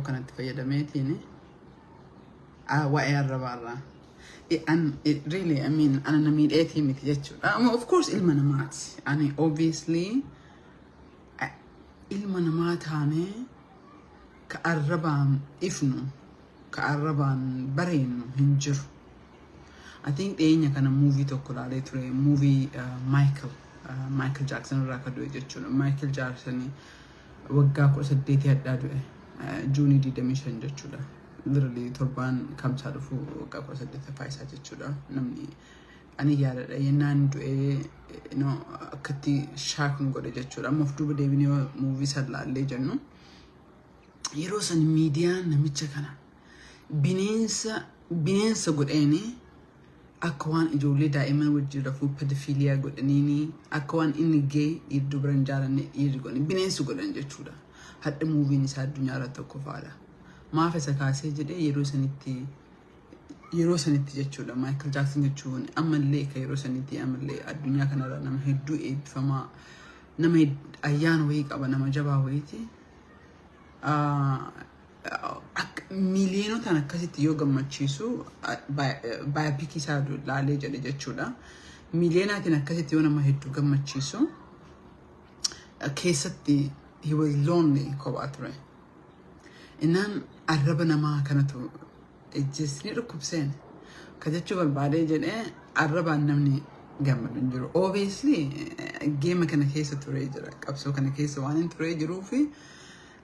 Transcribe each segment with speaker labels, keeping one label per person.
Speaker 1: Yeroo kanatti fayyadameetiin waa'ee arrabaarraa. And it really, I mean, ana na miidheetii miti jechuudha. Of course ilma namaati. Ani obviously ilma namaa taanee ka arrabaan ifnu, ka arrabaan bareennu hin jiru. I think dhiyeenya kana movie tokko ilaalee ture. Movie Michael Jackson irraa ka du'e jechuudha. Michael Jackson waggaa 18 hadhaa du'e. Juunii 25 jechuudha. Literally torbaan kamsaa dhufu waggaa 18ffaa isaa jechuudha. Namni ani yaadadha yennaan du'ee akkatti shock nu godhe jechuudha. Amma of duuba deebinee movie san laallee jennu. Yeroo san miidiyaan namicha kana bineensa bineensa godheeni, akka waan ijoollee daa'imman wajjin rafuu, pedophilia godhaniini, akka waan inni gay, dhiirri dubara hin jaalanne, dhiirri godhan bineensi godhan jechuudha. Hadha movien isaa addunyaa irratti tokkoffaadha. Maaf isa kaasee jedhee, yeroo sanitti jechuudha. Michael Jackson jechuun ammallee akka yeroo sanitti ammallee addunyaa kanarra nama hedduu eebbifamaa, nama ayyaana wayii qaba, nama jabaa wayiiti. Miiliyonotaan akkasitti yoo gammachiisu, biopic isaa laalee jedhe jechuudha. Miiliyoonaatiin akkasitti yoo nama hedduu gammachiisu, keessatti he was lonely, kophaa ture. Innaan arraba namaa kanatu ejjees ni dhukkubseen. Ka jechuu barbaadee jedhee, arrabaan namni gammadu hin jiru. Obviously geema kana keessa turee jira. Qabsoo kana keessa waan hin turee jiruu fi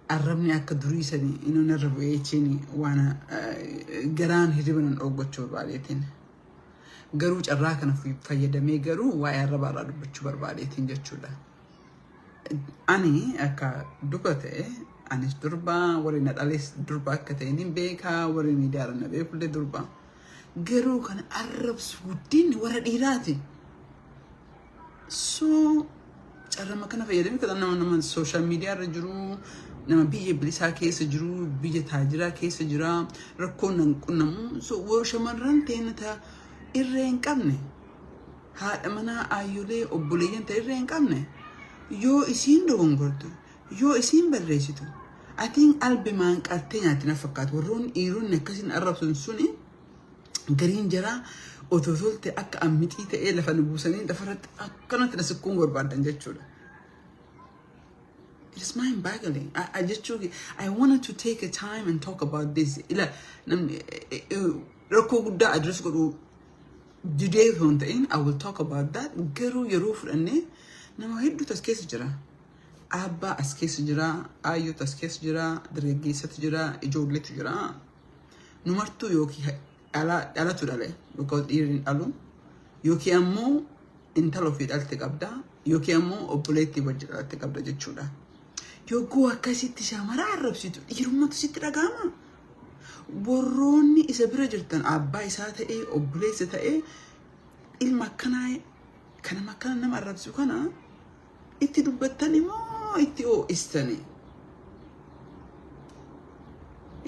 Speaker 1: arrabni akka durii sanii inni narra bu'ee jechiin waan garaan hirriba nan dhoggachuu barbaadeetiin. Garuu carraa kana fayyadamee garuu waa'ee arrabaa irraa dubbachuu barbaadeetiin jechuudha. Ani akka durba ta'e, anis durba, warri na dhales durba akka ta'e ni beekaa, warri miidiyaa irra na beekullee durba. Garuu kan arrabsu guddinni warra dhiiraati. So carrama kana fayyadamee kan nama social media irra jiru, nama biyya bilisaa keessa jiru, biyya taajiraa keessa jira, rakkoon nan qunnamu. So shamarran teenya ta irree hin qabne, haadha manaa, aayyolee, obboleeyyan ta irree hin qabne, yoo isiin dogongortu, yoo isiin barreessitu, atiin albimaan qartee nyaatti na fakkaatu. Warroonni dhiironni akkasiin arrabsan suni gariin jaraa otoo tolte akka ammixii ta'ee lafa nu buusanii lafarratti akkanatti na sikkuun barbaadan jechuudha. It is mind boggling. I just I wanted to take a time and talk about this. Ila namni rakkoo guddaa address godhuu didee osoo hin ta'in, I will talk about that. Garuu yeroo fudhannee nama hedduutu as keessa jira. Abbaa as keessa jira, aayyootu as keessa jira, dargaggeessatu jira, ijoolleetu jira. Numartuu yookiin dhalatu dhale, because dhiirri hin dhalu, yookiin ammoo intala ofii dhalte qabda, yookiin ammoo obboleettii wajji dhalatte qabda jechuudha. Yogguu akkasitti shamara arrabsitu, dhiirummatu sitti dhaga'ama. Warroonni isa bira jirtan, abbaa isaa ta'ee, obboleessa ta'ee, ilma akkanaa kan nama akkana nama arrabsu kana itti dubbattani moo itti ho'istani?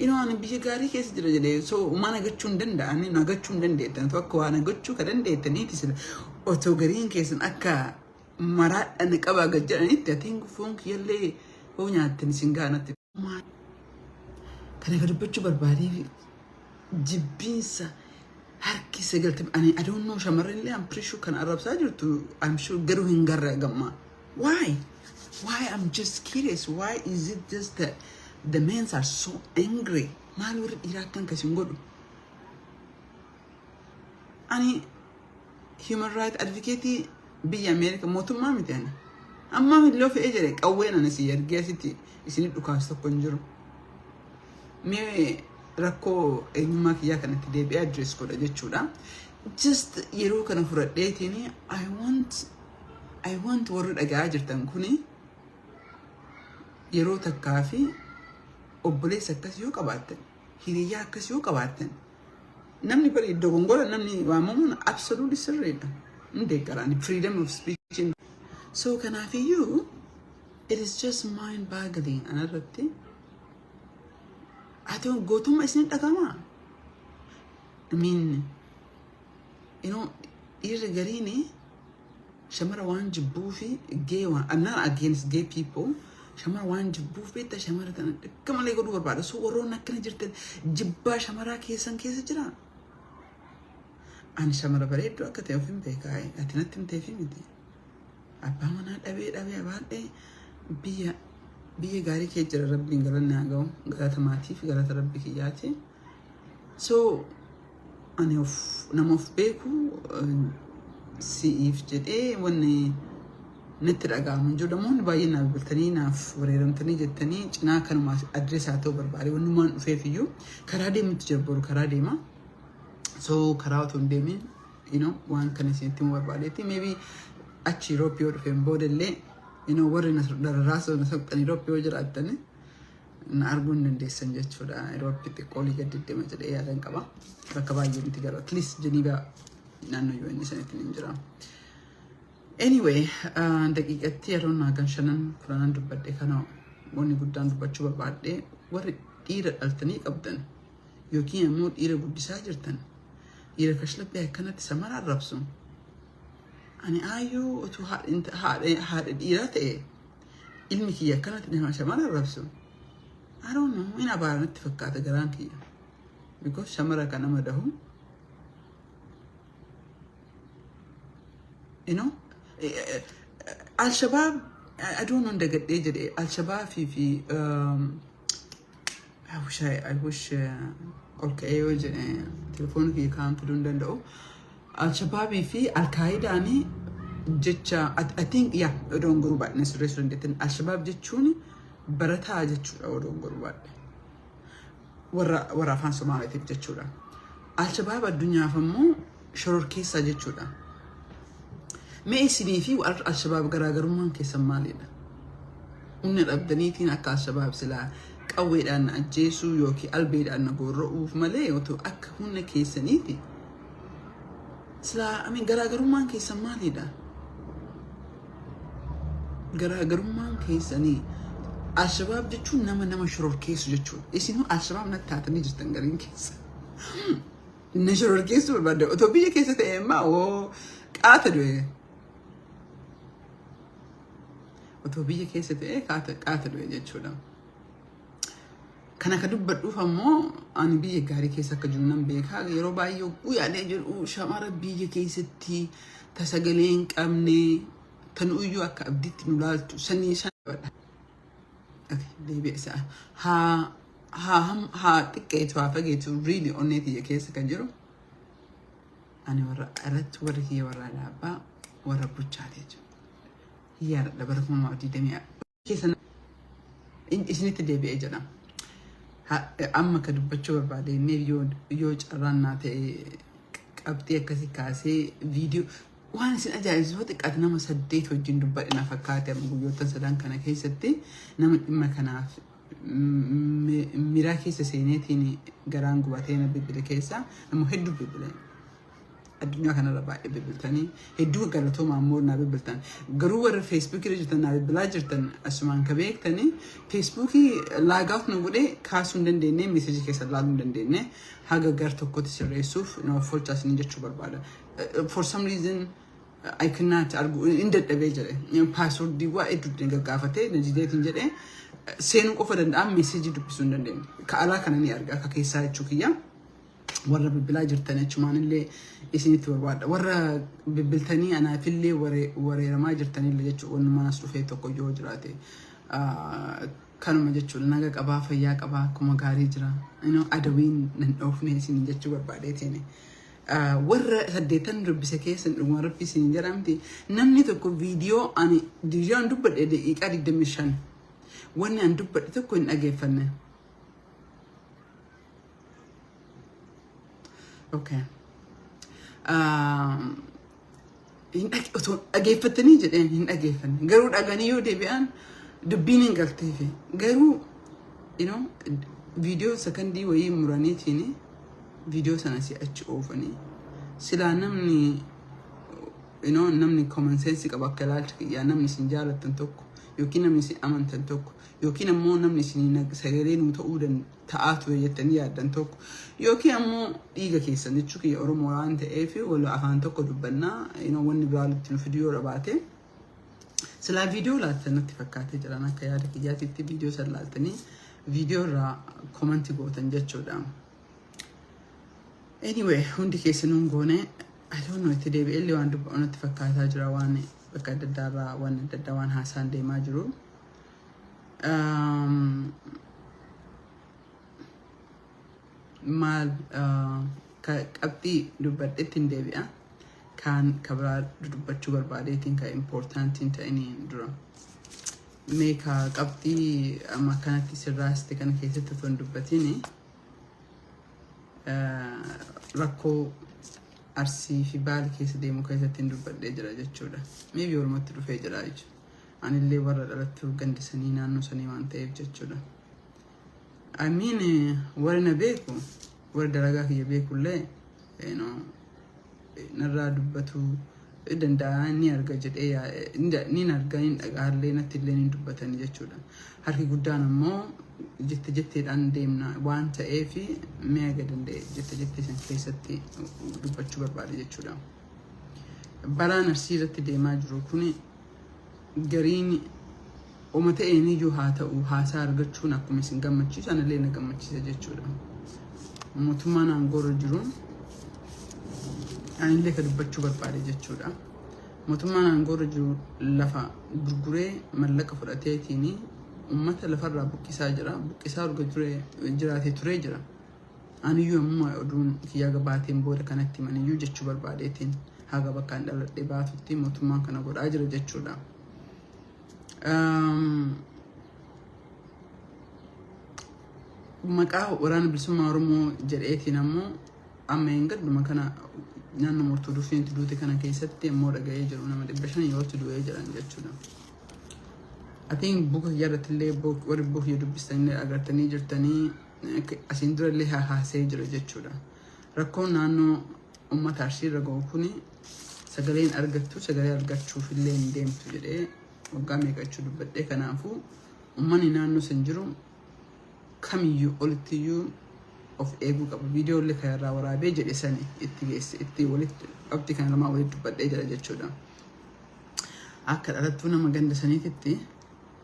Speaker 1: Ani biyya gaarii keessa jira jedhee, so uumaa nagachuu hin danda'ani, nagachuu hin dandeettan. Akka waa nagachuu ka dandeettaniiti sila otoo gariin keessan akka maraadhaan qabaa gad jedhanitti, atiin foon kiyyallee hoo nyaattan isin gaanatti. Kana ka dubbachuu barbaadee, jibbiinsa harki 90, ani I don't know, shamarran illee I'm pretty sure kan arrabsaa jirtu, I'm sure, garuu hin garre gamma. Why? Why? I'm just curious. Why is it just that the men are so angry? Maal warri dhiiraa akkan kasin godhu? Ani human right advocate biyya Ameerika mootummaa miti ani. Amma milloo fe'ee jedhe qawween ani si ergee asitti isinit dhukaasu tokko hin jiru. Mee rakkoo eenyummaa kiyyaa kanatti deebi'ee address godha jechuudha. Just yeroo kana fudhadheetiin I want warri dhaga'aa jirtan kuni yeroo takkaa fi obboleessa akkas yoo qabaattan, hiriyyaa akkas yoo qabaattan, namni bari dogongora namni waamamuun absolutely sirriidha. Hin deeggaraan freedom of speech. So kanaafiyyuu it is just mind boggling anarratti. Haa ta'u, gootummaa isin dhagama. I mean, dhiirri gariin shamara waan jibbuu fi gay waan, I'm not against gay people. Shamara waan jibbuuf beektaa, shamara tana akka malee godhuu barbaada. So warroonni akkana jirtan, jibbaa shamaraa keessan keessa jira. Ani shamara bareedduu akka ta'e of hin beekaa. Ati natti himteefi miti. Abbaa manaa dhabee dhabee abaadhee biyya gaarii kee jira. Rabbiin galanni haa ga'u. Galata maatiif, galata Rabbi kiyyaati. So ani of nama of beeku si'iif jedhee wanni natti dhaga'amu hin jiru. Namoonni baay'een naaf bilbiltanii, naaf wareeramtanii jettanii, cinaa kanuma address haa ta'u barbaade. Wanni waan dhufeef iyyuu karaa deemutti jira, boru karaa deema. So karaa otoo hin deemin waan kana isinitti himuu barbaadeetti. Maybe achi Eurooppii yoo dhufeen booda illee warri na dararraa na soqxan Eurooppii yoo jiraattani na arguu hin dandeessan jechuudha. Eurooppii xiqqoo olii gad deddeema jedhee yaadan qaba. Bakka baay'ee miti garuu at least Jeniivaa naannoo UN sanitti ni jira. Anyway, daqiiqatti yeroo naagan shanan 10n dubbadhe. Kana wanni guddaan dubbachuu barbaadde, warri dhiira dhaltanii qabdan yookiin immoo dhiira guddisaa jirtan, dhiira kashlabbee akkanatti samara arrabsu. Ani aayyoo utuu haadha dhiiraa ta'e, ilmi kiyya akkanatti nama shamara arrabsu. I don't know, in abaara natti fakkaata garaan kiyya. Because shamara kan nama dahu. Al-Shabaab, I don't know, dagadhee jedhee Al-Shabaabii fi I wish ol ka'ee yoo jedhe telefoonni kiyya kaan fiduu hin danda'u. Al-Shabaabii fi Al-Qaayidaan jecha, I think, yeah, odoon goruu baadhee sirreessuu dandeettan. Al-Shabaab jechuun barataa jechuudha, odoon goruu baadhee. Warra afaan Somaaliitiif jechuudha. Al-Shabaab addunyaaf ammoo shororkeessaa jechuudha. Mee isinii fi warra Al-Shabaab garaagarummaan keessan maalidha? Humna dhabdaniitiin akka Al-Shabaab silaa qawweedhaan na ajjeesuu yookiin albeedhaan na gorra'uuf malee, otoo akka humna keessaniiti. Silaa, I mean, garaagarummaan keessan maalidha? Garaagarummaan keessanii Al-Shabaab jechuun nama shororkeessu jechuudha. Isin Al-Shabaab natti taatanii jirtan gariin keessa. Na shororkeessuu barbaadde. Otoo biyya keessa ta'e immoo oo qaata du'e. Otoo biyya keessa ta'e qaata du'e jechuudha. Kana ka dubbadhuuf ammoo ani biyya gaarii keessa akka jiru nan beekaa. Yeroo baay'ee guyyaadhee jedhu, shamara biyya keessatti tasagalee hin qabne tan uyyuu akka abdiitti nu laaltu sanii sana. Deebi'e isaa haa xiqqeetu haa fageetu, really onnee tiyya keessa kan jiru ani warra irratti, warri kiyya warra alaabaa warra buchaate jechuudha. Yaadadha, bara 2020 keessa isinitti deebi'ee jedha. Amma ka dubbachuu barbaade, yoo carraan naa ta'e, qabxii akkasii kaasee viidiyoo waan isin ajaa'ibsiisu xiqqaate nama saddeet wajjin dubbadhe na fakkaate. Amma guyyoota sadan kana keessatti nama dhimma kanaaf miraa keessa seeneetiin garaan gubatee na bilbile keessa nama hedduu bilbile. Addunyaa kanarra baay'ee bilbiltanii, hedduu galatooma ammoo naa bilbiltan. Garuu warra Feesbuukii irra jirtan, naa bilbilaa jirtan, asumaan ka beektanii, Feesbuukii log out nu godhee kaasuu hin dandeenye, message keessa laaluu hin dandeenye. Haga gar tokkotti sirreessuuf nama folchaa isin jechuu barbaada. For some reason I cannot argu hin dadhabee jedhe. Password waa hedduu gaggaafatee na dideetiin jedhee, seenuu qofa danda'an, message dubbisuu hin dandeenye. Ka alaa kana ni arga, ka keessaa jechuu kiyya. Warra bilbilaa jirtan achumaan illee isinitti barbaada. Warra bilbiltanii anaafillee wareeramaa jirtanillee jechuudha, wanni manas dhufee tokko yoo jiraate. Kanuma jechuudha, naga qabaa, fayyaa qabaa, akkuma gaarii jira. Adawiin nan dhoofne isin jechuu barbaadeetiin. Warra saddeettan dubbise keessa, dhuguma Rabbi isin jedhamti, namni tokko viidiyoo ani viidiyoo an dubbadhe daqiiqaa 25 wanni an dubbadhe tokko hin dhageeffanne. Okay. Otoo dhageeffatanii jedheen hin dhageeffanne. Garuu dhaganii yoo deebi'an dubbiin hin galteefi. Garuu viidiyoo sakandii wayii muraniitiin viidiyoo sana si'achi oofanii, silaa namni namni common sense qabu, akka ilaalcha kiyyaa, namni isin jaalattan tokko yookiin namni isin amantan tokko yookiin ammoo namni isin sagalee nuu ta'uu ta'aa ture jettanii yaaddan tokko yookiin ammoo dhiiga keessan jechuu kiyya, Oromoo waan ta'eef wal afaan tokko dubbannaa, wanni biraa walitti nu fiduu yoo dhabaate, Silaa viidiyoo laattan natti fakkaatee jiran, akka yaada kiyyaatitti viidiyoo san laaltanii viidiyoo irraa comment gootan jechuudha. Anyway, hundi keessanuu goone. I don't know, itti deebi'ellee waan dubba'u natti fakkaataa jira, waan bakka adda addaa irraa waan adda addaa waan haasaan deemaa jiru. Maal qabxii dubbadhetti hin deebi'a. Kaan kabiraa dubbachuu barbaadeetiin kan importantiin ta'iniin dura. Mee ka qabxii amma akkanatti sirraasti kana keessatti otoo hin dubbatini, rakkoo Arsii fi Baali keessa deemu keessatti hin dubbadhee jira jechuudha. Maybe Oromootti dhufee jira jechuudha. Anillee warra dhalattuu gandisanii naannoo sanii waan ta'eef jechuudha. I mean, warri na beeku, warri dalagaa kiyya beekullee narraa dubbatu danda'a, ni arga jedhee ni arga, ni dhagaallee, natti illee ni dubbatanii jechuudha. Harki guddaan ammoo jette jetteedhaan deemna waan ta'eef mi'a danda'e jette jettee san keessatti dubbachuu barbaade jechuudha. Balaan Arsii irratti deemaa jiru kuni gariin oma ta'een iyyuu haa ta'u, haasaa argachuun akkuma isin gammachiisu anallee na gammachiisa jechuudha. Mootummaan aangoo irra jiru anillee ka dubbachuu barbaade jechuudha. Mootummaan aangoo irra jiru lafa gurguree mallaqa fudhateetiin uummata lafarraa buqqisaa jira. Buqqisaa erga jiraatee turee jira. Aniyyuu ammoo oduun kiyyaa gabaateen booda kanatti maniyyuu jechuu barbaadeetiin haga bakkaan dhaladhee baatutti mootummaan kana godhaa jira jechuudha. Maqaa Waraana Bilisummaa Oromoo jedheetiin ammoo amma hin gadduma kana naannoo murtuu dursiinti duute kana keessatti ammoo dhaga'ee jiru, nama 500 yerootti du'ee jiran jechuudha. I think buka kiyya irratti illee, warri buka kiyya dubbistanii agartanii jirtanii, asiin dura illee haasa'ee jira jechuudha. Rakkoon naannoo uummata Arsii irra ga'u kuni sagaleen argattu, sagalee argachuuf illee hin deemtu jedhee waggaa meeqa jechuu dubbadhee. Kanaafuu uummanni naannoo san jiru kamiyyuu olittiyyuu of eeguu qaba. Viidiyoo illee kan irraa waraabee jedhe sani itti geesse, itti walitti qabxii kana lamaa walitti dubbadhee jira jechuudha. Akka dhalattuu nama ganda saniititti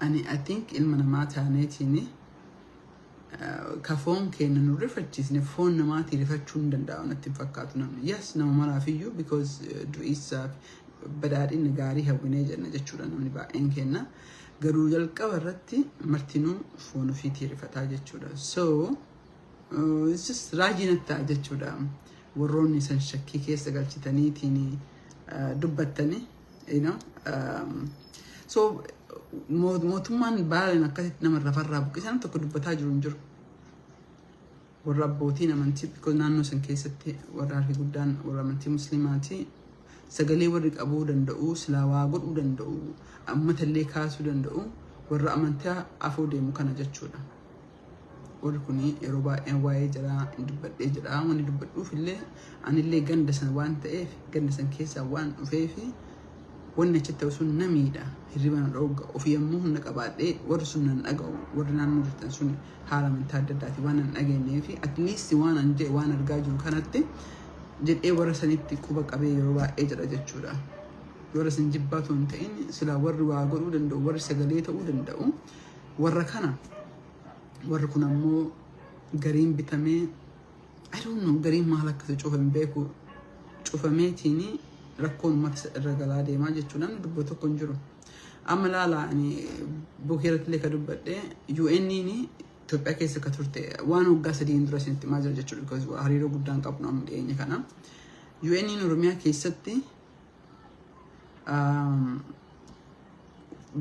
Speaker 1: ani I think ilma namaa taaneetiin ka foon keenya nu rifachiisne foon namaatii rifachuu hin danda'u natti hin fakkaatu namni. Yes, nama maraafiyyuu, because du'iisaaf badhaadhina gaarii hawwinee jenna jechuudha namni baay'een kenna. Garuu jalqaba irratti martinuu foon ofiitii rifataa jechuudha. So it's just raajii natti ta'a jechuudha. Warroonni san shakkii keessa galchitaniitiin dubbattani. So mootummaan Baaleen akkasitti nama lafarraa buqqisan tokko dubbataa jiru hin jiru. Warra abbootiin amantii, because naannoo san keessatti warra harki guddaan warra amantii musliimaati, sagalee warri qabuu danda'u, silaa waa godhuu danda'u, uummatallee kaasuu danda'u, warra amantaa afoo deemu kana jechuudha. Warri kun yeroo baay'ee waa'ee jiraa dubbadhee jira. Wanni dubbadhuuf illee anillee ganda san waan ta'eef, ganda san keessaa waan dhufeef, wanni achitti ta'u sun na miidha. Hirriba na dhoogga. Ofii yommuu humna qabaadhee warri sun nan dhaga'u, warri naannoo jirtan sun haala amantaa adda addaati waan nan dhageenyee fi at least waan an jedhe, waan argaa jiru kanatti jedhee warra sanitti quba qabee yeroo baay'ee jira jechuudha. Warra san jibbaa otoo hin ta'in, silaa warri waa godhuu danda'u, warri sagalee ta'uu danda'u warra kana. Warri kun ammoo gariin bitamee, I don't know, gariin maal akka ta'e cufa hin beeku, cufameetiin rakkoon uummata irra galaa deemaa jechuudha. Namni dubba tokko hin jiru. Amma laala, ani bookii irratti illee ka dubbadhe, UN Itoophiyaa keessa ka turte waan waggaa 3n dura isinitti himaa jira jechuudha. Because hariiroo guddaan qabnu amma dhiyeenya kana. UN Oromiyaa keessatti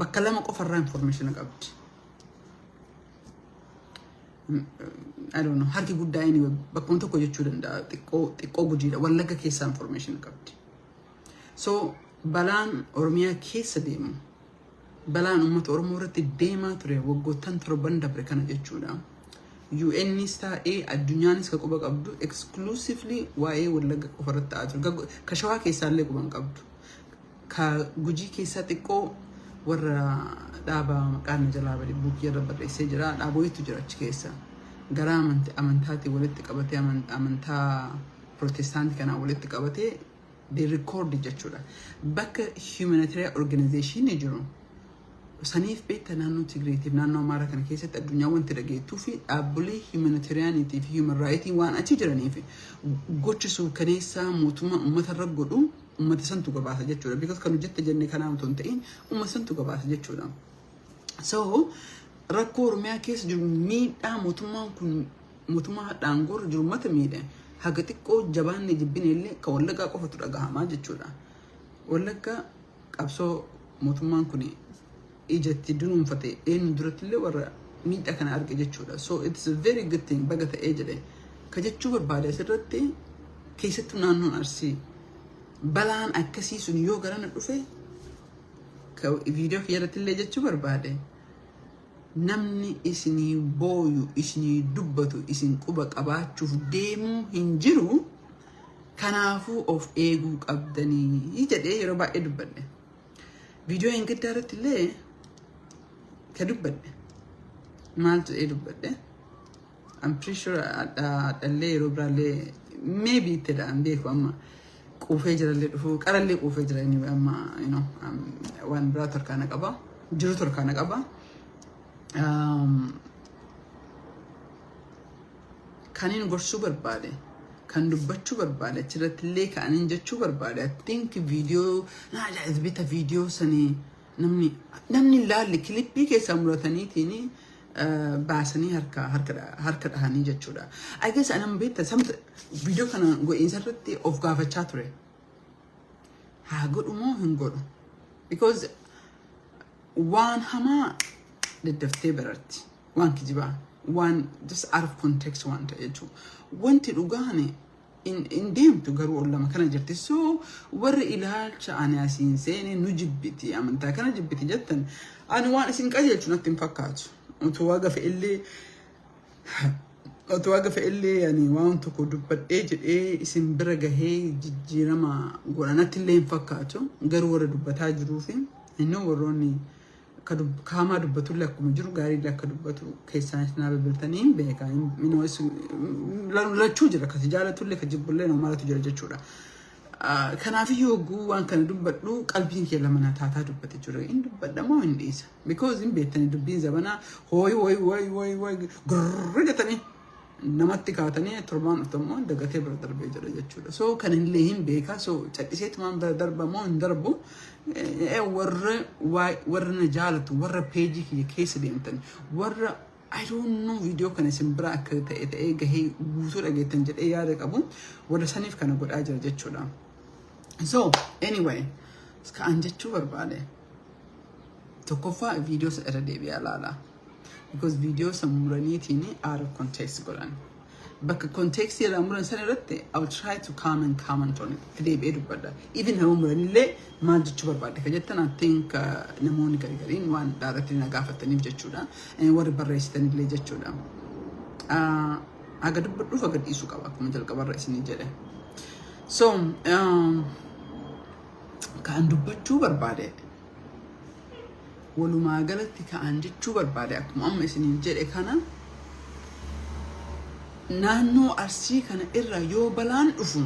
Speaker 1: bakka lama qofarraa information qabdi. I don't know, harki guddaa anyway bakkuma tokko jechuu danda'a, xiqqoo xiqqoo Gujiidha, Wallagga keessaa information qabdi. So balaan Oromiyaa keessa deemu, balaan uummata Oromoo irratti deemaa ture waggoottan 7n dabre kana jechuudha. UNs taa'ee addunyaanis ka quba qabdu exclusively waa'ee Wallagga qofa irratti ta'aa ture. Ka Shawaa keessaallee quba hin qabdu. Ka Gujii keessaa xiqqoo warra dhaaba maqaan na jalaa bade, bookii irra barreessee jira. Dhaaboyitu jira achi keessa. Gara amantaatiin walitti qabatee, amantaa Protestaantii kanaan walitti qabatee they record jechuudha. Bakka humanitarian organization jiru Saniif beekta, naannoo Tigreetiif naannoo Amaaraa kana keessatti addunyaa wanti dhageettuu fi dhaabbilee humanitarianiitii fi human rightii waan achi jiraniif, gochi suukaneessaa mootummaa uummata irra godhu uummata santu gabaasa jechuudha. Because kan hojjette jenne kanaa otoo hin ta'in, uummata santu gabaasa jechuudha. So rakkoo Oromiyaa keessa jiru, miidhaa mootummaan kun, mootummaa hadhaangoorra jiru, uummata miidhe haga xiqqoo jabaanne jibbine illee kan Wallaggaa qofatu dhagahamaa jechuudha. Wallaggaa qabsoo mootummaan kun ijatti dunuunfate eenyu duratti illee warra miidhaa kana arge jechuudha. So it's a very good thing, baga ta'ee jedhe. Ka jechuu barbaade asirratti, keessattuu naannoon Arsii balaan akkasii sun yoo garana dhufe, ka viidiyoo kiyyarratti illee jechuu barbaade, namni isinii booyu, isinii dubbatu, isin quba qabaachuuf deemuu hin jiru. Kanaafuu of eeguu qabdanii jedhee yeroo baay'ee dubbadhe. Viidiyoo hin gaddaa irratti illee ka dubbadhe maal jedhee dubbadhe? I'm pretty sure dhallee yeroo biraallee maybe ittidha, hin beeku, amma quufee jirallee dhufuu qarallee quufee jira. Anyway, amma waan biraa torkaana qaba, jiru torkaana qaba. Kaniin gorsuu barbaade, kan dubbachuu barbaade, achirratti illee ka'aniin jechuu barbaade, I think viidiyoo na ajaa'ibita, viidiyoo sanii namni laalli clipii keessaa murataniitiin baasanii harka dhahanii jechuudha. I guess anan beekta, viidiyoo kana godhiinsa irratti of gaafachaa ture. Haa godhu moo hin godhu? Because waan hamaa daddaftee bararti. Waan kijibaa. Waan just out of context waan ta'e jechuudha. Wanti dhugaan in deemtu garuu ol lama kana jirti. So warri ilaalcha ani asiin seene nu jibbiti, amantaa kana jibbiti jettan, ani waan isin qajeelchu natti hin fakkaatu. Utuu waaqa fe'illee ani waan tokko dubbadhee jedhee isin bira gahee jijjiirama godha natti illee hin fakkaatu. Garuu warra dubbataa jiruu fi inni warroonni kaamaa dubbatullee akkuma jiru, gaariillee akka dubbatu keessaan isin bilbiltanii hin beeka. Lachuu jira, kasi jaalatullee ka jibbullee maalatu jira jechuudha. Kanaafiyyuu hogguu waan kana dubbadhu qalbiin kee lama na taataa dubbate jechuudha. Hin dubbadha moo hin dhiisa? Because hin beektanii, dubbiin zabanaa hooyi hooyi hooyi hooyi hooyi gurri jetanii namatti kaatanii torbaan dhuftu immoo dagatee bira darbee jira jechuudha. So kan illee hin beeka. So cadhiseetumaan bira darba moo hin darbu? Warra na jaalatu, warra peejii kiyya keessa deemtan, warra, I don't know, viidiyoo kana isin bira akka ta'e ta'ee gahee guutuu dhageettan jedhee yaada qabu, warra saniif kana godhaa jira jechuudha. So anyway, ka'an jechuu barbaade, tokkoffaa viidiyoo isa irra deebi'aa ilaala. Because viidiyoo san muraniitiin out of context godhan. Bakka context irraa muran san irratti I will try to comment on it. Deebi'ee dubbadha. Even nama muranillee maal jechuu barbaadde ka jettan, I think namoonni gargariin waan dhaarratti na gaafataniif jechuudha. Warri barreessitanillee jechuudha. Haga dubbadhuuf haga dhiisuu qaba akkuma jalqabarra isinii jedhe. So ka'an dubbachuu barbaade, walumaa galatti ka'an jechuu barbaade, akkuma amma isiniin jedhe kana, naannoo Arsii kana irra yoo balaan dhufu,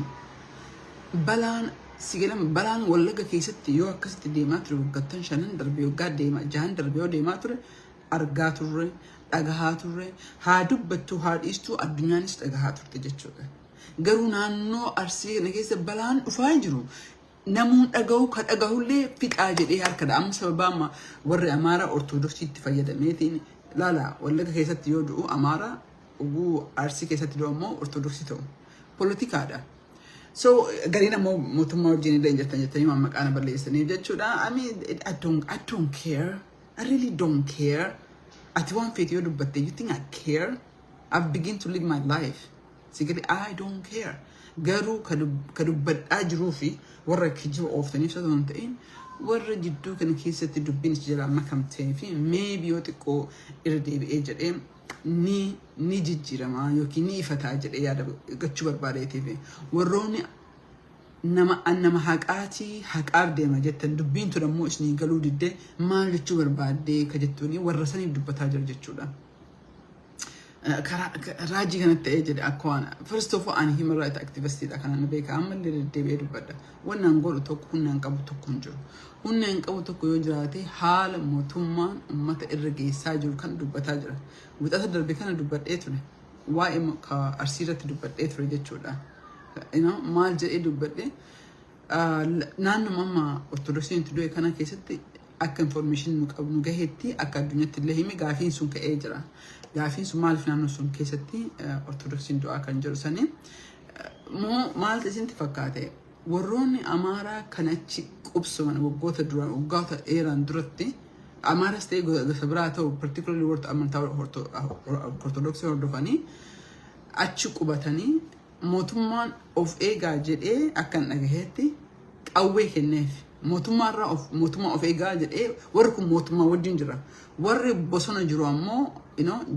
Speaker 1: balaan si galama, balaan Wallagga keessatti yoo akkasitti deemaa ture, waggoottan shanan darbe, waggaa deemaa jahan darbe yoo deemaa ture, argaa turre, dhagahaa turre, haa dubbattu haa dhiistuu, addunyaanis dhagahaa turte jechuudha. Garuu naannoo Arsii kana keessa balaan dhufaa jiru namuun dhaga'u, ka dhagahullee fixaa jedhee harkadha. Amma sababa amma warri Amaaraa Ortodoksiitti fayyadameetiin laala, Wallagga keessatti yoo du'u Amaaraa, oguu Arsii keessatti du'u ammoo Ortodoksii ta'u. Poolitikaadha. So gariin ammoo mootummaa wajjin illee hin jirtan jettanii waan maqaa na balleessaniif jechuudha. I mean, I don't care. I really don't care. Ati waan feete yoo dubbatte, you think I care? I've begin to live my life. Sigari, I don't care. Garuu ka dubbadhaa jiruu fi warra kijiba ooftaniif osoo hin ta'in, warra jidduu kana keessatti dubbiin isa jalaa makamtee fi maybe yoo xiqqoo irra deebi'ee jedhee ni jijjiiramaa yookiin ni ifataa jedhee yaada gachuu barbaadeetiif, warroonni nama haqaatii, haqaaf deema jettan, dubbiin tun ammoo isinii galuu diddee, maal jechuu barbaaddee ka jettuuni, warra saniif dubbataa jira jechuudha. Karaa raajii kanatti ta'ee jedhe akka waan, first of all, ani human right activistiidha, kana na beeka, ammallee deddeebi'ee dubbadha. Wanni an godhu tokko, humna hin qabu tokko hin jiru. Humna hin qabu tokko yoo jiraate, haala mootummaan uummata irra geessaa jiru kan dubbataa jira. Wixata darbe kana dubbadhee ture. Waa'ee Arsii irratti dubbadhee ture jechuudha. Maal jedhee dubbadhee? Naannoo amma Ortodoksiin itti du'e kana keessatti akka information nu qabnu gaheetti, akka addunyaatti illee himi, gaafiin sun ka'ee jira. Gaafiin sun maaliif naannoo sun keessatti Ortodoksiin du'aa kan jiru sanii moo maaltu isinitti fakkaate? Warroonni Amaaraa kan achi qubsuman waggoota duraan, waggoota dheeraan duratti, Amaaras ta'e gosa biraa ta'u, particularly warra amantaa Ortodoksii hordofanii achi qubatanii, mootummaan of eegaa jedhee akkan dhagaheetti qawwee kenneef. Mootummaarraa of mootummaa of eegaa jedhee, warri kun mootummaa wajjin jira. Warri bosona jiru ammoo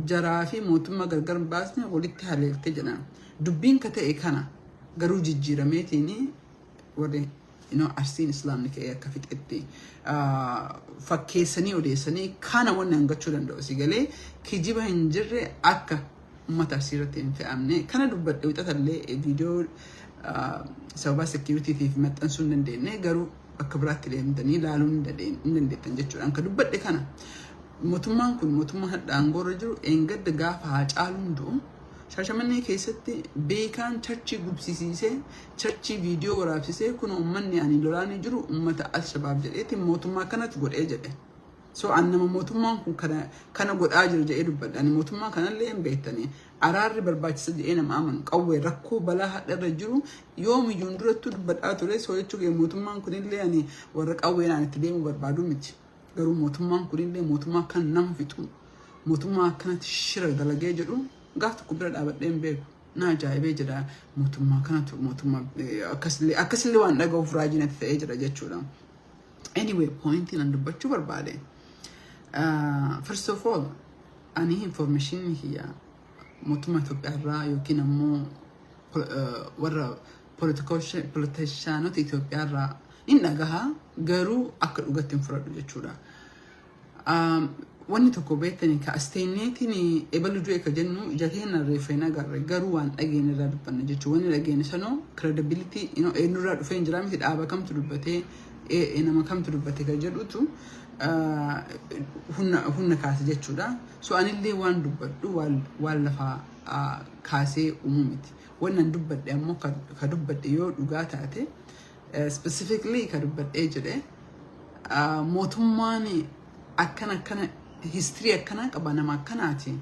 Speaker 1: jaraa fi mootummaa gargar baasne walitti haleelte jedhan. Dubbiin ka ta'e kana garuu jijjiirameetiin warri Arsiin Islaamni ka'ee akka fixetti fakkeessanii odeessanii kana wanni hangachuu danda'u si galee kijiba hin jirre akka uummata Arsii irratti hin fe'amne kana dubbadhe. Wixatallee viidiyoo sababa securitytiif maxxansuu hin dandeenye, garuu bakka biraatti deemtanii ilaaluu hin dandeettan jechuudha. Kan dubbadhe kana, mootummaan kun, mootummaa hadha aangoorra jiru, eengadda gaafa Haacaaluun du'u Shaashamannee keessatti beekaan churchii gubsisiisee, churchii viidiyoo waraabsisee, kun uummanni ani lolaanii jiru uummata Alshabaab jedheeti mootummaa kanatti godhee jedhe. So an nama mootummaan kun kana godhaa jiru jedhee dubbadha. Ani mootummaa kanallee hin beektanii. Araarri barbaachisa jedhee nama amanu. Qawwee rakkoo balaa hadharra jiru yoomiyyuun durattuu dubbadhaa ture. So jechuun mootummaan kunillee ani warra qawween itti deemuu barbaadu miti. Garuu mootummaan kunillee mootummaa kan nama fixu, mootummaa akkanatti shira dalagee jedhu gaaf tokko bira dhaabadhee hin beeku. Na ajaa'ibee jira, mootummaa kanatu mootummaa akkasillee waan dhaga'uuf raajii natti ta'ee jira jechuudha. Anyway, pointiin an dubbachuu barbaade. First of all, ani information kiyya mootummaa Itoophiyaa irraa yookiin ammoo warra politicianota Itoophiyaa irraa in dhagaha, garuu akka dhugatti hin fudhadhu jechuudha. Wanni tokko beektanii ka asteenneetiin ebalu du'e ka jennu ija keenya reeffa hin agarre, garuu waan dhageenya irraa dubbanna jechuudha. Wanni dhageenya sanoo credibility eenyurraa dhufee hin jiraa miti, dhaaba kamtu dubbatee, nama kamtu dubbate ka jedhutu humna kaase jechuudha. So anillee waan dubbadhu waan lafaa kaasee uumuu miti. Wannan dubbadhe ammoo ka dubbadhe yoo dhugaa taate, specifically ka dubbadhee jedhe, mootummaan akkana akkana history akkanaa qaba, nama akkanaati.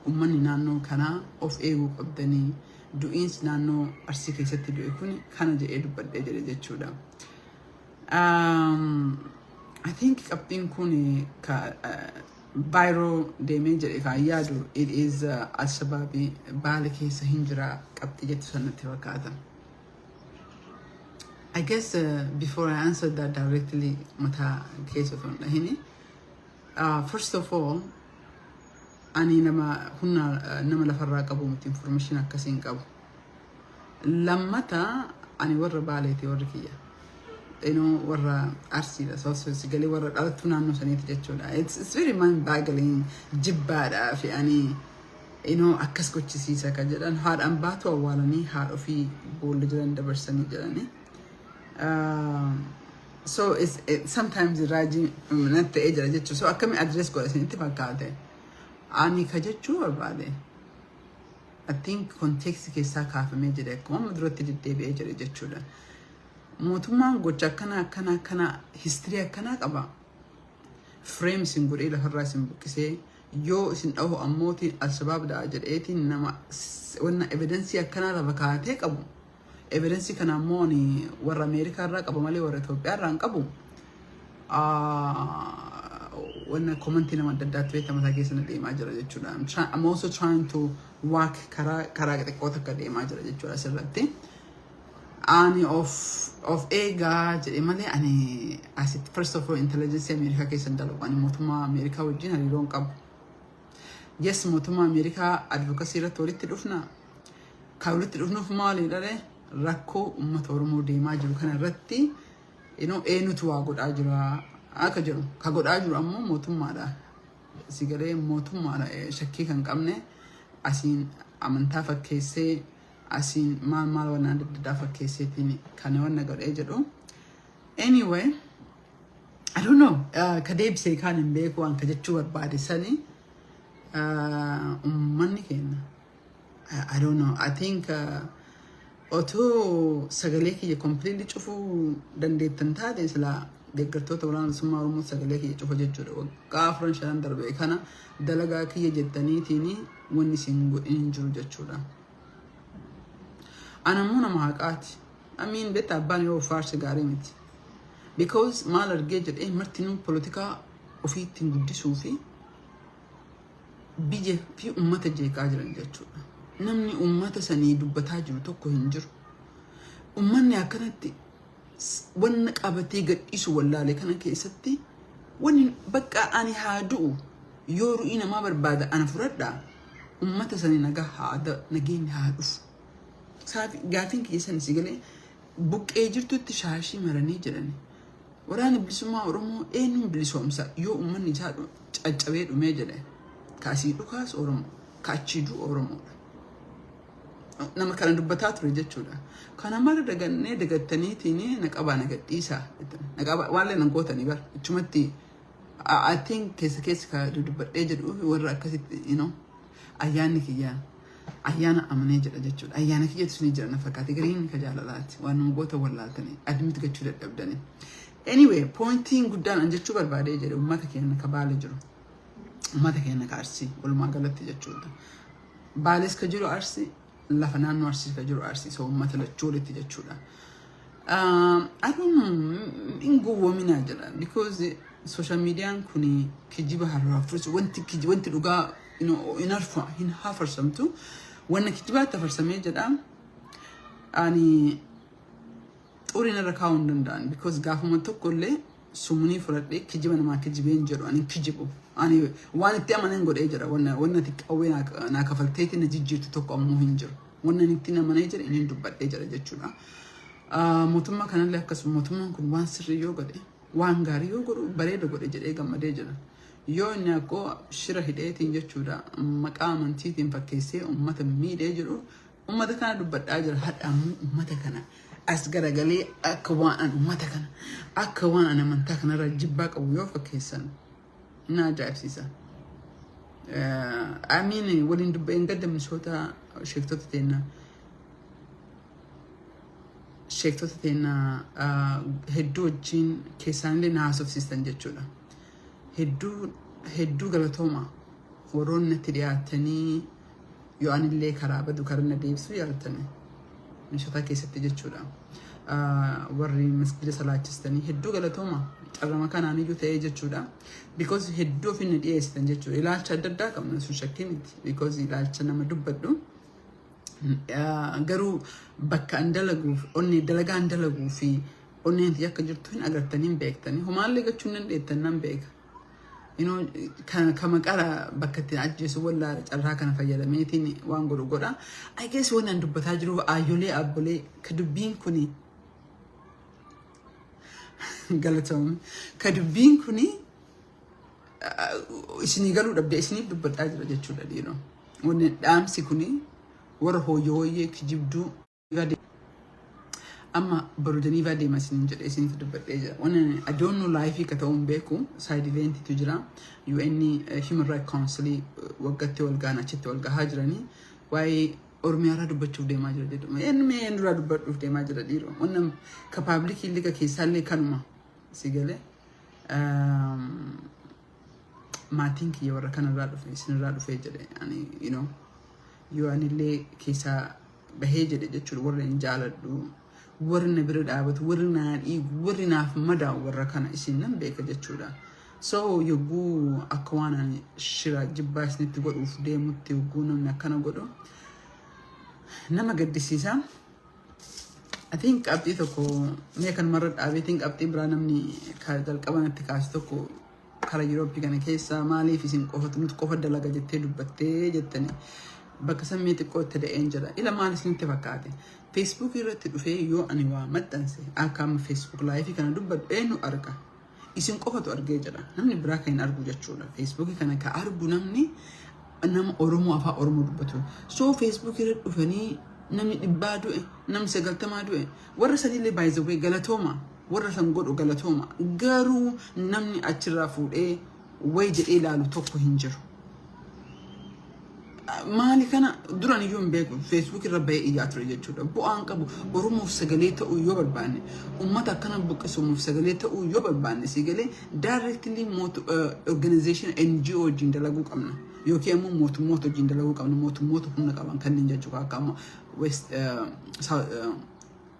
Speaker 1: Uummanni naannoo kanaa of eeguu qabdanii, du'iinsi naannoo Arsii keessatti du'e kun kana jedhee dubbadhee jedhe jechuudha. I think qabxiin kun ka viral deemee jedhe kan yaadu, it is Alshabaabii Baale keessa hin jira qabxii jettu sanatti fakkaata. I guess before I answer that directly, mataa keessa osoo hin dhahini, first of all, ani nama humna nama lafarraa qabu miti, information akkasii hin qabu. Lammata, ani warra Baaleeti, warri kiyya. Warra Arsiidha. So galee warra dhalattuu naannoo saniiti jechuudha. It's very mind boggling, jibbaadhaa fi ani akkas gochisiisa kan jedhan, haadhaan baatu awwaalanii haadha ofii boolla jiran dabarsanii jedhanii. So sometimes raajii natti ta'ee jira jechuudha. So akkami address godha isinitti fakkaate? Ani ka jechuu barbaade, I think context keessaa kaafamee jira, akkuma amma duratti deddeebi'ee jira jechuudha. Mootummaan gocha akkana akkana akkana history akkanaa qaba. Frame isin godhee lafarraa isin buqqisee yoo isin dhahu ammootiin Alshabaab da'a jedheetiin nama wanna evidence akkanaa lafa kaatee qabu. Evidence kana ammoo ani warra Ameerikaa irraa qaba malee warra Itoophiyaa irraa hin qabu. Wanna commentii nama adda addaatti beekta mataa keessa na deemaa jira jechuudha. I'm also trying to work karaa xiqqoo takka deemaa jira jechuudha asirratti. Ani of eegaa jedhe malee, ani asitti first of all intelligence Ameerikaa keessa hin dalagu. Ani mootummaa Ameerikaa wajjin hariiroo hin qabu. Yes, mootummaa Ameerikaa advocacy irratti walitti dhufna. Kan walitti dhufnuuf maali dha? Rakkoo uummata Oromoo deemaa jiru kana irratti eenyutu waa godhaa jira akka jedhu. Ka godhaa jiru ammoo mootummaadha. Si galee, mootummaadha, shakkii kan qabne. Asiin amantaa fakkeessee, asiin maal maal waan adda addaa fakkeesseetiin kana wanna godhee jedhu. Anyway, I don't know. Ka deebisee kaan hin beeku waan ka jechuu barbaade sani uummanni keenya. I don't know. I think otoo sagalee kiyya completely cufuu dandeettan taate, silaa deeggartoota Waraana Bilisummaa Oromoo sagalee kiyya cufa jechuudha. Waggaa afran shanan darbe kana dalagaa kiyya jettaniitiin wanni isin godhin hin jiru jechuudha. Ana immoo nama haqaati. Amiin beektaa, abbaan yoo faarsi gaarii miti. Because maal argee jedhee, martinuu polotikaa ofii ittiin guddisuu fi biyya fi uummata jeeqaa jiran jechuudha. Namni uummata sanii dubbataa jiru tokko hin jiru. Uummanni akkanatti wanna qabatee gadhiisu wallaale kana keessatti, wanni bakka ani haa du'u, yoo ru'ii namaa barbaada ana fudhadhaa, uummata sanii nagaa haa nageenyi haa dhufu. Gaafiin kiyya san si galee, buqqee jirtutti shaashii maranii jedhani. Waraana Bilisummaa Oromoo eenyuun bilisoomsa yoo uummanni isaa caccabee dhumee jedhe? Kaasii dhukaas Oromoo, kaachii du'u Oromoodha. Nama kana dubbataa ture jechuudha. Kana mara dagannee dagattaniitiin na qabaa na gadhiisaa. Na qabaa waan leen gootanii bara. Achumatti I think keessa keessa ka dubbadhee jedhu warra akkasitti ayyaanni kiyyaan ayyaana amanee jedha jechuudha. Ayyaana kiyyatu isinii jira na fakkaate, gariin ka jaalalaati. Waan nama goota wallaaltanii admit gochuu dadhabdanii. Anyway, pointiin guddaan an jechuu barbaadee jedhe, uummata keenya ka Baale jiru. Uummata keenya ka Arsii walumaa galatti jechuudha. Baales ka jiru Arsii, lafa naannoo Arsii ka jiru Arsii, so uummata lachuu walitti jechuudha. I don't know, hin gowwoominaa jedha, because social mediaan kun kijiba harraa wanti wanti dhugaa hin harfa hin hafarsamtu, wanna kijibaatti hafarsamee jedha. Ani xuriin irra kaa'uu hin danda'an, because gaafuma tokko illee sumunii fudhadhee kijiba namaa kijibeen jedhu. Ani kijibu, ani waan itti amanan godhee jira. Wanna ati qawwee naa kafalteetti na jijjiirtu tokko ammoo hin jiru. Wanna itti amanee jira inni dubbadhee jira jechuudha. Mootummaa kanallee akkasuma, mootummaan kun waan sirrii yoo godhe, waan gaarii yoo godhu, bareeda godhe jedhee gammadee jira. Yoo inni akkoo shira hidheetiin jechuudha maqaa amantiitiin fakkeessee uummata miidhee jiru, uummata kana dubbadhaa jira. Hadha ammoo uummata kana as garagalee akka waan an uummata kana, akka waan an amantaa kanarra jibbaa qabu yoo fakkeessan na ajaa'ibsiisa. I mean, waliin dubba'een gadda misoota sheektota teennaa hedduu wajjin keessaanillee na haasofsiistan jechuudha. Hedduu hedduu galatooma, warroonni natti dhiyaatanii yoo anillee karaa badu karaa na deebisuu yaaltani misoota keessatti jechuudha. Warri masgida salaachistanii hedduu galatooma, carrama kanaan iyyuu ta'ee jechuudha. Because hedduu ofiin na dhiyeessitan jechuudha. Ilaalcha adda addaa qabna, sun shakkii miti. Because ilaalcha nama dubbadhu. Garuu bakka an dalaguuf, onnee dalagaa an dalaguu fi onneen tiyya akka jirtu hin agartanii, hin beektanii. Homaallee gochuu hin dandeettan, nan beeka. Kama qara bakka ittiin ajjeesu wallaala, carraa kana fayyadameetiin waan godhu godha. I guess waan an dubbataa jiru, aayyolee abbolee, ka dubbiin kuni galatoomne, ka dubbiin kuni isinii galuu dhabdee isiniif dubbadhaa jira jechuudha dhiiroo. Wanni dhaamsi kuni warra hooyyoo hooyyee kijibduu amma boru Janiivaa deema isiniin jedhee isiniif dubbadhee jira. Wanni I don't know live ka ta'uun beeku, side eventitu jira. UN Human Rights Council waggaatti wal gahan, achitti wal gahaa jiranii waa'ee Oromiyaarraa dubbachuuf deemaa jira jedhu. Eenyu mee eenyurraa dubbachuuf deemaa jira dhiiroo? Wanni ka public liga keessaallee kanuma si galee. Maatiin kiyya warra kanarraa dhufe, isinirraa dhufee jedhe, ani yoo anillee keessaa bahee jedhe jechuudha, warra hin jaaladhu, warri na bira dhaabatu, warri naa dhiigu, warri naaf madaa'u warra kana, isin nan beeka jechuudha. So yogguu akka waan ani shira jibbaa isinitti godhuuf deemutti yogguu namni akkana godhu nama gaddisiisa. I think qabxii tokko mee kanumarra dhaabeetiin, qabxii biraa namni jalqaba natti kaasu tokko, kara Yurooppii kana keessa maaliif isin qofa, nuti qofa dalaga jettee dubbattee jettani, bakka sammee xiqqoo itti da'een jira. Ila maal isinitti fakkaate? Facebook irratti dhufee yoo ani waa maxxanse, akka amma Facebook live kana dubbadhu, eenyu arga? Isin qofatu argee jira. Namni biraa kan hin argu jechuudha. Facebook kana ka argu namni Nama Oromoo afaan Oromoo dubbatu. So Facebook irra dhufanii namni 100 du'e, namni 90 du'e, warra saniillee baay'ee galatooma, warra san godhu galatooma. Garuu namni achirraa fuudhee wayi jedhee ilaalu tokko hin jiru. Maali kana duran iyyuu hin beeku, Facebook irra bahee iyyaa ture jechuudha. Bu'aan qabu Oromoof sagalee ta'uu yoo barbaanne, uummata akkana buqqisuumuuf sagalee ta'uu yoo barbaanne, si galee, directly organization NGO wajjin dalaguu qabna. Yookiin immoo mootummoota wajjin dalaguu qabna. Mootummoota humna qaban kanneen jechuudha, akka amma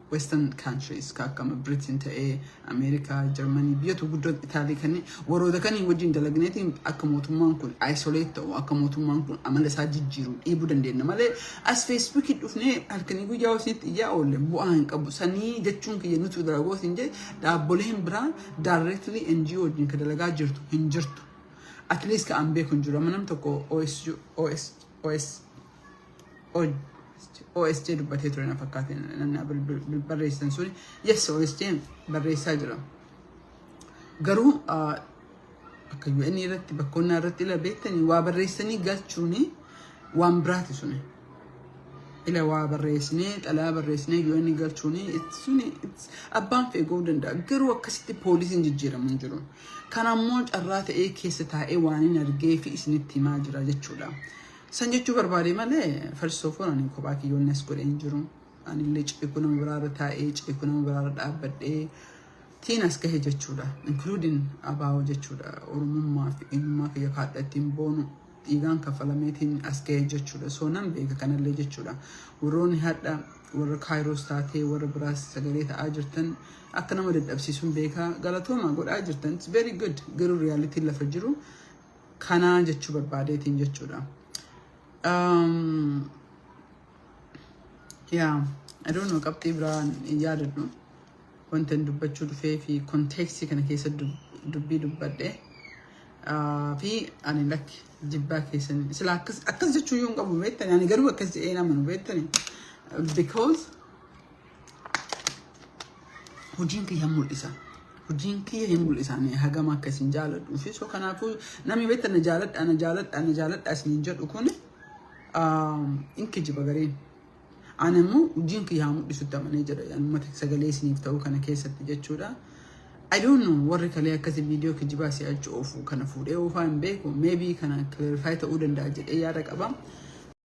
Speaker 1: Western countries ka akka Britain ta'ee, Ameerikaa, Germany, biyyoota guddoo, Itaalii, kanneen warroota kanii wajjin dalagneetiin akka mootummaan kun isolate ta'u, akka mootummaan kun amala isaa jijjiiru dhiibuu dandeenya malee, as Facebookii dhufnee halkanii guyyaa hoosiitti iyyaa oolle bu'aa hin qabu. Sanii jechuun kiyya nuti dalagoo hin jee, dhaabboleen biraa directly NGO wajjin ka dalagaa jirtu hin jirtu. At least ka an beeku hin jiru. Amma nam tokko OS OS OS OSJ dubbatee ture na fakkaate, namni barreessan suni. Yes, OSJ barreessaa jira. Garuu akka UN irratti bakkoonnaa irratti ila beektanii waa barreessanii galchuuni waan biraati suni. Ila waa barreessinee, xalayaa barreessinee UN galchuuni suni abbaan feeguu danda'a. Garuu akkasitti poolisiin jijjiiramu hin jiru. Kana ammoo carraa ta'ee keessa taa'ee waan hin argee fi isinitti himaa jira jechuudha. San jechuu barbaade malee, first of all, ani kophaa kiyyoonni as godhee hin jiru. Anillee ceekuu nama biraarra taa'ee, ceekuu nama biraarra dhaabbadhee tiin as gahe jechuudha. Including ABO jechuudha. Oromummaa fi eenyummaa kiyya kaadha ittiin boonu dhiigaan kaffalameetiin as gahe jechuudha. So nan beeka kanallee jechuudha. Warroonni hadha warra Kaayiroos taatee warra biraas sagalee ta'aa jirtan akka nama dadhabsiisuun beekaa, galatooma godhaa jirtan. It's very good. Garuu realityn lafa jiru kanaa jechuu barbaadeetiin jechuudha. Yeah, I don't know, qabxii biraan hin yaadadhu. Wanta hin dubbachuu dhufee fi contextii kana keessa dubbii dubbadhe. Fi ani lakki jibbaa keessan sila akkas akkas jechuu iyyuu hin qabu beektani, ani garuu akkas jedhee namanu beektani, because hojiin kiyya mul'isa. Hojiin kiyya hin mul'isa ani hagam akka isin jaaladhuu fi. So kanaafuu namni beektan na jaaladha, na jaaladha, na jaaladha isiniin jedhu kun in kijiba gariin. Ani immoo hojiin kiyya haa mul'isutti amanee jira uummata sagalee isiniif ta'uu kana keessatti jechuudha. I don't know, warri kalee akkasii viidiyoo kijibaa si'achi oofu kana fuudhee oofaa hin beeku. Maybe kana clarify ta'uu danda'a jedhee yaada qaba.